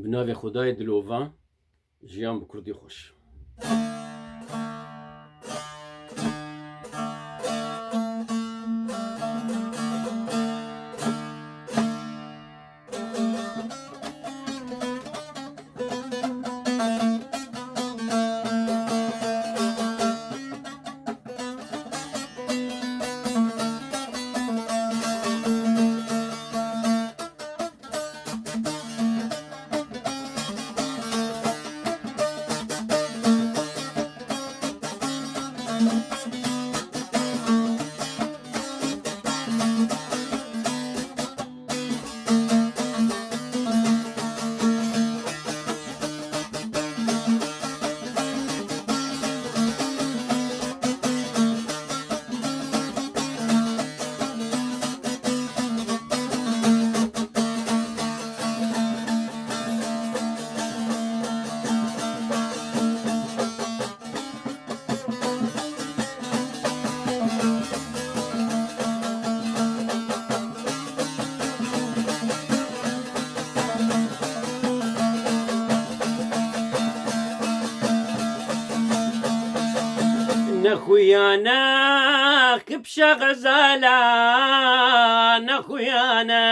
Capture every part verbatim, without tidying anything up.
Bi navê Xwedayê dilovan, jiyan bi kurdî xweş. Nexuyane kipşa xezala, nexuyane.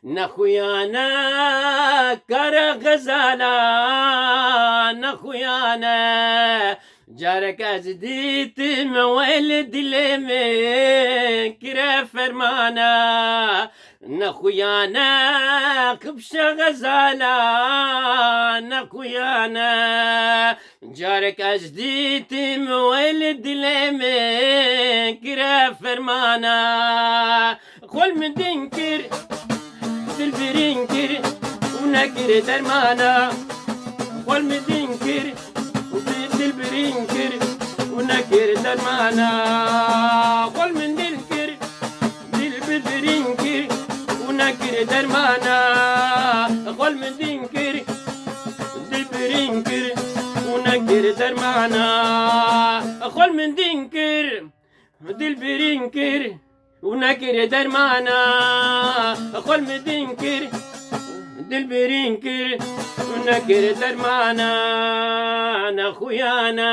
Nexuyane kara xezala, nexuyane. Carek ez dîtim wê li dilê min kire fermana. Nexuyane kipşa xezala, nexuyane. Carek ez dîtim wê li dilê min kire fermana. Xol min din kir, dilbirîn kir û nekir dermana. Xol min din kir, dilbirîn kir û nekir dermana. Xol min din kir, dilbirîn kir û nekir dermana. Xol min din kir, dilbirîn kir û nekir dermana. Xol min din kir, dilbirîn kir û nekir dermana. Xol min din kir, dilbirîn kir û nekir dermana. Nexuyana,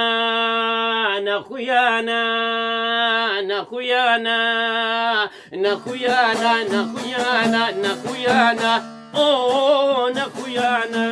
nexuyana, nexuyana. Nexuyana, nexuyana, nexuyana, o nexuyana.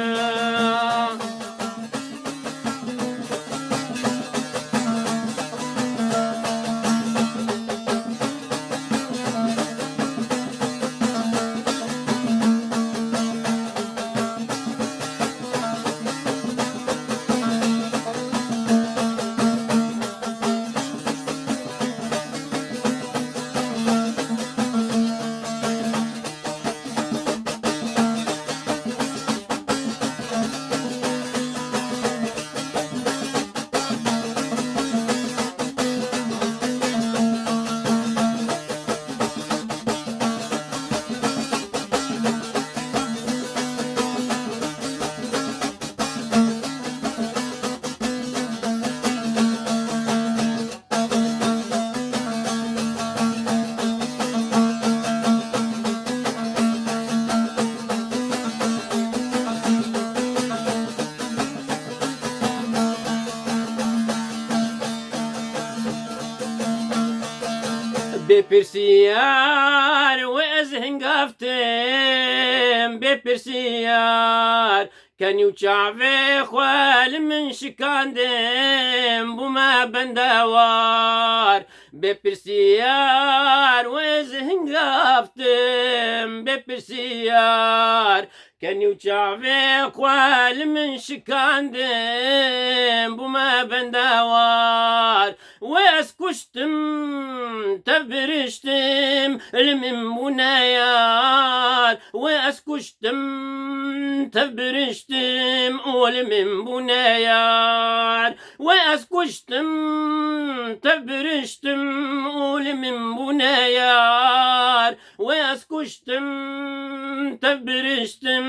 Bê pirsiyar wê ez hingav tim, bê pirsiyar. Kenî û çavê xwe li min şikandin, bûme bendewar. Bê pirsiyar wê ez hingav tim, bê pirsiyar. Kenî û çavê xwe li min şikandin, bûme bendewar. Wê ez kuştim, tev biriştim, li min bûne yar. Wê ez kuştim, tev biriştim û li min bûne yar. Wê ez kuştim, tev biriştim û li min bûne yar. Wê ez kuştim, tev biriştim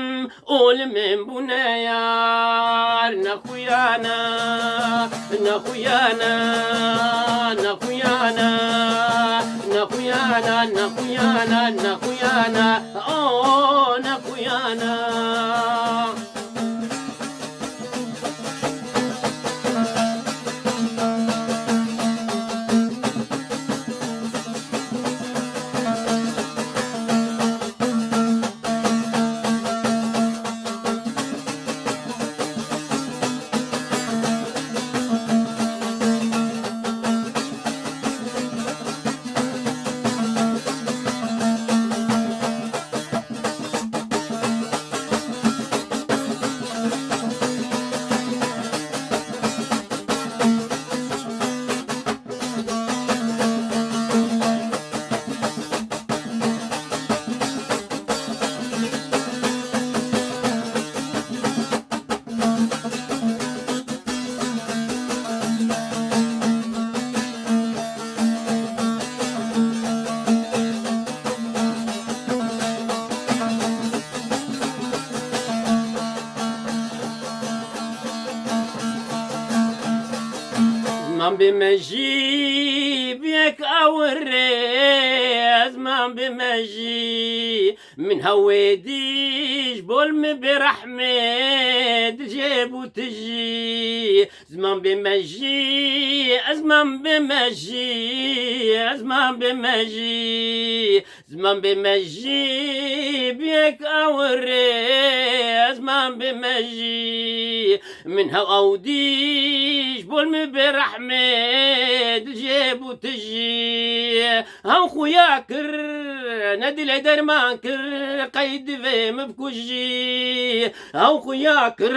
û li min bûne yar. Nexuyana, nexuyana, nexuyana, nexuyana, nexuyana, nexuyana, o nexuyana. Ziman bê mejî bi yek awirê, ziman bê mejî. Min hewê dî ji bol min bê rehmê, dil jê bû tijî. Ziman bê mejî, ziman bê mejî, ziman bê mejî. Ziman bê mejî bi yek awirê, ziman bê mejî. Min hew ew dî ji bol min bê rehmê, dil jê bû tijî. Hew xuya kir, ne dilê derman kir, qey divê min bikujî. Hew xuya kir,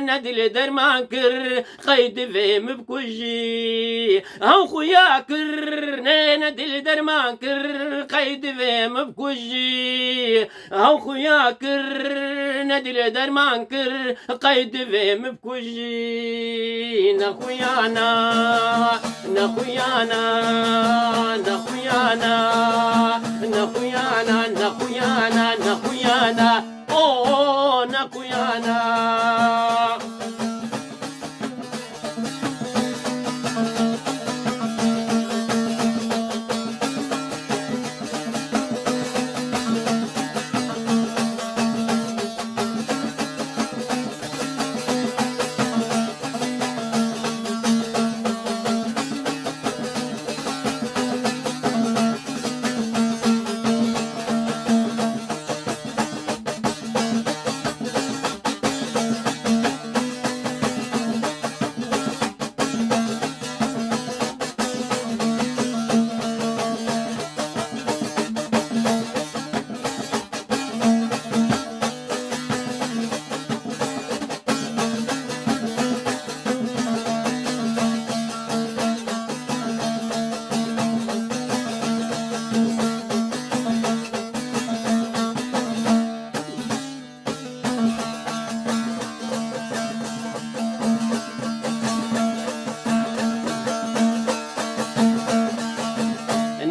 ne dilê derman kir, qey divê min bikujî. Hew xuya kir, ne, ne dil derman kir, qey divê min bikujî. Hew xuya kir, ne dil derman kir, qey divê min bikujî. Nexuyana, nexuyana, nexuyana, nexuyana, nexuyana, nexuyana. Oh, nexuyana.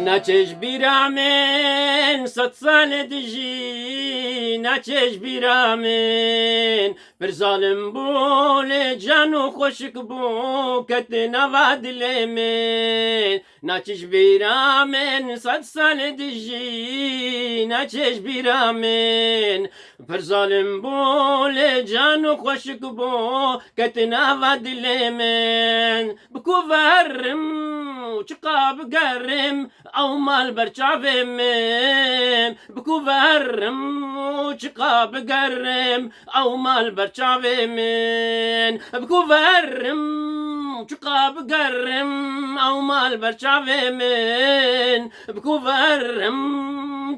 Naçe ji bîra min, sed sal e dijî, naçe ji bîra min. Pir zalim bû, lê can û xweşik bû, ket nava dilê min. Naçe ji bîra min, sed sal e dijî, naçe ji bîra min. Pir zalim bû, lê can û xweşik bû, ket nava dilê min. Bi ku verim û çiqa bigerim, ew mal ber çavê min. Bi ku verim û çiqa bigerim, ew mal ber çavê min. Bi ku verim û çiqa bigerim, ew mal ber çavê min. Bi ku verim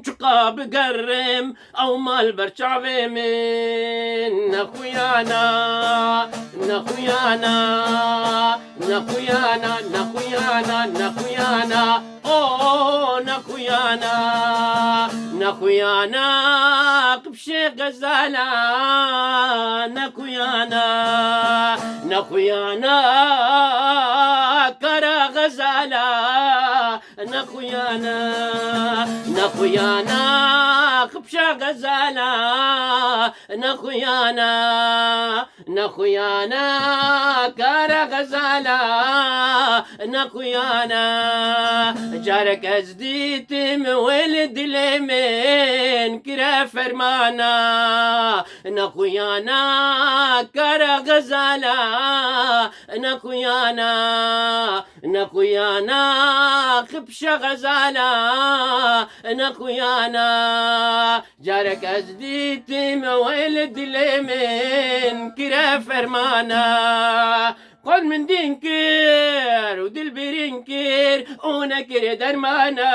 çiqa bigerim, ew mal ber çavê min. Nexuyana, nexuyana, nexuyana, nexuyana, nexuyana. Oh, nexuyana, nexuyana, qipşê xezala, nexuyana, nexuyana, kara xezala, nexuyana, nexuyana, qipşa xezala, nexuyana. Nexuyana, kara xezala, nexuyana. Carek ez dîtim wê li dilê min kire fermana. Nexuyana, kara xezala, nexuyana. Nexuyana, qipşa xezala, nexuyana. Carek ez dîtim wê li dilê min kire fermana. Xol min din kir û dil birîn kir û nekir dermana.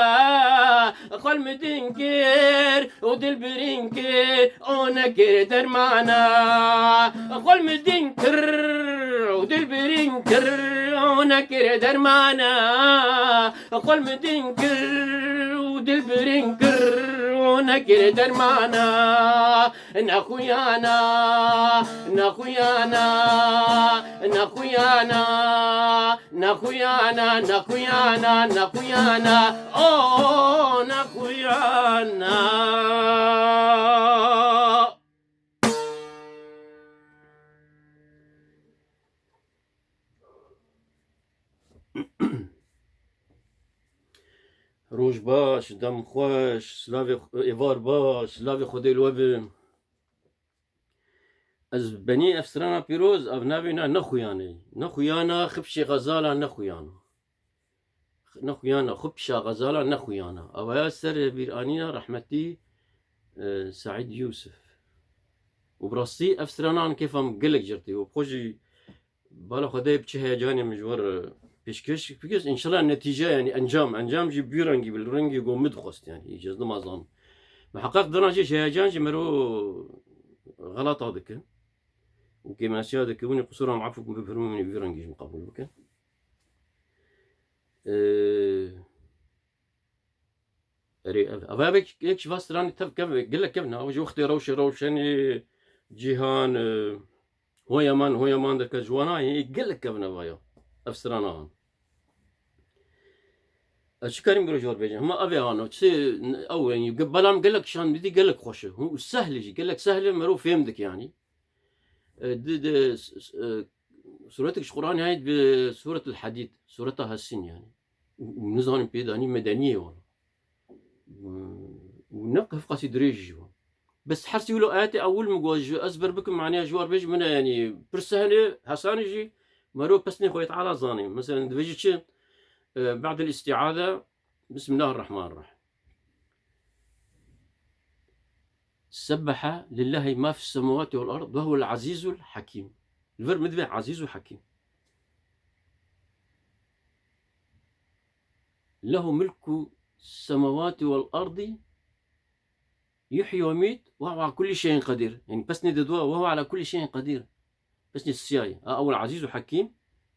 Xol min din kir û dil birîn kir û nekir dermana. Xol min din kir û dil birîn kir û nekir dermana. Xol min din kir û dil birîn kir û nekir dermana. Nexuyana, nexuyana, nexuyana, nexuyana, nexuyana, nexuyana. Oh, nexuyana. Roj baş, dem xweş, silavê xwe-, êvar baş, silavê Xwedê li we be. Ez benî ev strana pîroz, ev navê na nexuyane. Nexuyana, xipşê xezala nexuyana. Nexuyana, xipşa xezala nexuyana. Ev ya ser bîranîna rehmetî, e, Seîd Yûsif. Û bi rastî ev strana an kêfa min gelek cir tê. Û bi xwe jî bala Xwedê bi çi heyecanê min ji we re pêşkêş bikir. Înşallah netîce, yanî encam, encam jî bi vî rengî, bi rengî ku min dixwest, yanî îca ez nima zanim. Miheqeq dana jî ji heyecan jî mero xelata dike. Û kêmasiya dike, hûn ê qisûra min efû bikin, bifirmin, min ê bi vî rengî jî min qebûl bikin. Ee, Erê, ev, ev, ev yek, yek ji va stranê tev kev, gelek kevn e. Ew ji wextê rewşe, rewşenê, cîhan, e, hoyeman, hoyeman derke ji wana yê gelek kevn e vaya. Ev strana han. Ez çi karîm biro ji we bêjim? Hema ev ê hano. Çi, ew, yanî, ge-, belam gelek şan bidî gelek xweş e. Hû sehl e jî, gelek sehl e, mero fêm dike yanî. E, di, di, s-, s-, e, suretek ji Qur'anê heye bi Suretul Hadîd, sureta Hesîn yanî. Û, û nizanim pê danî medeniyê wala. Û ne hevqasî dirêj jî wa. Bes her sî wilo ayetê ewil min got, ji ez ber bikim, maneya ji war bêjim, min e, yanî pir sehl e, hesan e jî, mero pesnê Xwedê Teala zanî. Mesela, dibêjî çi? E, بعد الاستعاذة، بسم الله الرحمن الرحيم. سبح لله ما في السماوات والأرض وهو العزيز الحكيم. Li vir min divê Ezîz û Hekîm. له ملك السماوات والأرض يحيي ويميت وهو على كل شيء قدير. Yanî pesnê di dua, وهو على كل شيء قدير. Pesnê siyayî. A ewil Ezîz û Hekîm,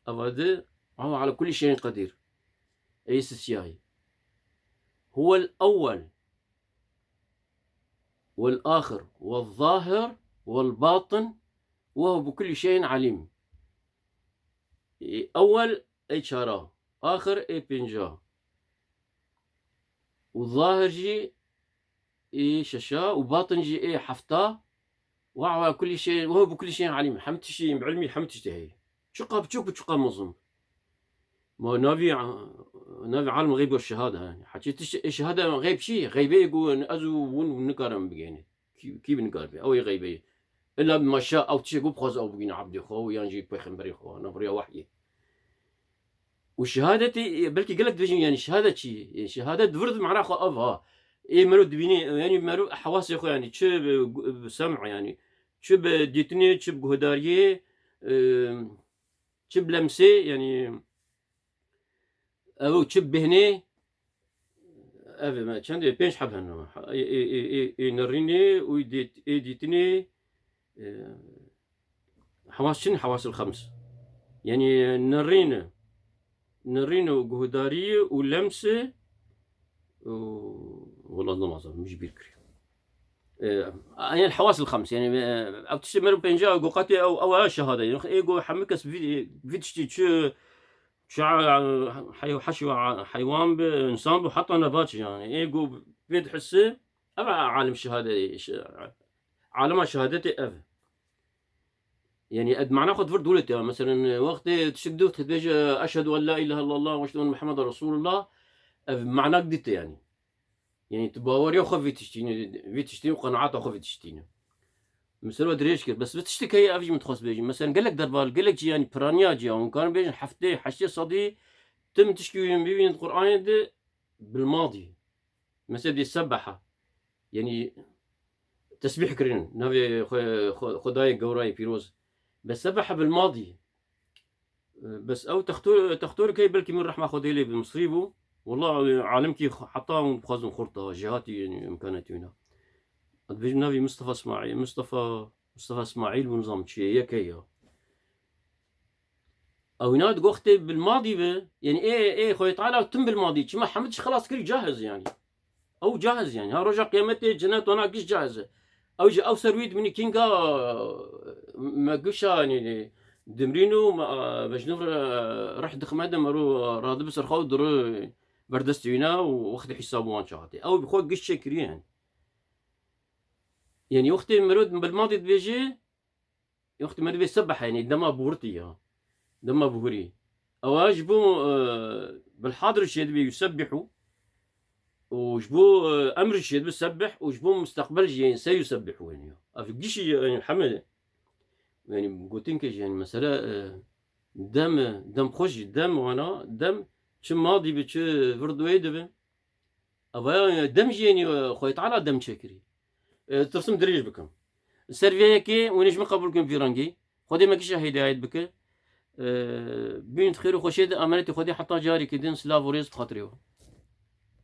eva di, وهو على كل شيء قدير. Ey siyayî. هو الأول والآخر والظاهر والباطن وهو بكل شيء عليم. Ê ewel ê çara, axir ê pênca. Û zahir jî ê şeşa û batin jî ê hefta. Ve ala kulli şey, ve bi kulli şeyin alim. Hem tiştî, bi ilmî hem tiştî heye. Çiqa biçûk bi çiqa mezin. Ma navî, navî alim xeyb û şehade yani. Hacî tiştî, ê şehade xeyb çi? Xeybê ku ez û hûn nikarin bigihînin. Kî, kî bi nikar be? Ew ê xeybê. Illa bi meşa ew tiştê ku bixwaze ew bigihîne ebdê xwe û yan jî pêxemberê xwe, navriya wehyê. Û şehadetê, e, belkî gelek dibêjin, yani şehadet çi? E, şehadet di vir di mana xwe ev ha. Ê mero dibîne, yani mero hewasê xwe, yani çi bi, bi sem, yani çi bi dîtinê, çi bi guhdariyê, e, çi bi lemsê, yani ew çi bi bêhnê, ev me çend e, pênc heb hene. Ê, ê, ê, ê, ê nerînê û ê dît-, ê dîtinê, e, Hewas çin, hewasil xems. Yani nerîn e. Nerîn û guhdarî û lems e û, wela ez namazam, min ji bîr kiriye. E, yani hewasil xems. Yani, e, ev tiştê mero pênca goqatê ew, ew e şehade. Ê go hemî kes vî, vî tiştî çi, çi, hey-, heşî, heywan bi, insan bi, heta nebat yani. Ê go vê dihisi, ev e alim şehade, şe-, alima şehadetê ev. Yani, ed mana xwe divir dûlet ya. Meselen, wextê tiştik dût, dibêje, "Eşhedü en la ilahe illallah ve eşhedü enne Muhammeden Resulullah." Ev manak dîte yani. Yani, tu baweriya xwe vî tiştîne, vî tiştîne û qenaata xwe vî tiştîne. Mesela dirêj kir. Bes vî tiştik heye ev jî min dixwest bêjim. Meselen, gelek derbar, gelek cî yani piraniya cî ya. Hûn karin bêjin heftê, heştê sedî tim tişkî wî bibînin Qur'anê de bil madî. Mesela dê sebeha. Yani tesbîh kirin. Navê xwe, xwe, Xwedayê gewrayê pîroz. Be sebeha bil madî. Bes ew textor, textorek heye belkî min rehma Xwedê lê bi Misrî bû. Wela alimkî heta hûn dixwazin xurt da, jêhatî yani imkanetî wîna. Ez dibêjim navî Mustafa Smaîl, Mustafa, Mustafa Smaîl bû nizam çi ye, yek heye ya. Ew îna di goxtê bil madî be, yani ê, ê, Xwedê Teala tim bil madî. Çima hemî tişt xelas kirî cahiz yani. Ew cahiz yani. Ha roja qiyamete cennet wana giş cahiz e. Ew ji ew ser wî dimînî kînga me gişa yani dimrîn û me, me ji nû re reh dixme de mero radibi ser xwe û diri berdestê wîna û wextê hîsab wan çaxatê. Ew bi xwe giş çêkiriye yani. Yani wextê mero bil madî dibêje, Wextê me dibê sebehe, yani dema buhurtî ya. Dema buhurî. Ewa ji bo, e, bilhadir çê dibê yusebbihu. û ji bo, e, emr jî dibe sebbih û ji bo musteqbel jî, yanî, seyusebbihû, yanî, ya. Ev gişî, yanî, heme, yanî, gotin ke jî, yanî, mesele, e, dem, e, dem xweş jî, dem wana, dem çi madî bi, çi vir duê dibe. Ev ya, e, dem jî, yanî, e, Xwedê Teala dem çêkirî. E, tirsim dirêj bikim. Ser vê yekê, hûn ê ji min qebûl bikin vî rengî. Xwedê me gişa hidayet bike. E, bimînin di xêr û xweşiyê de, emanetê Xwedê heta carekê din, silav û rêz bi xatirê we.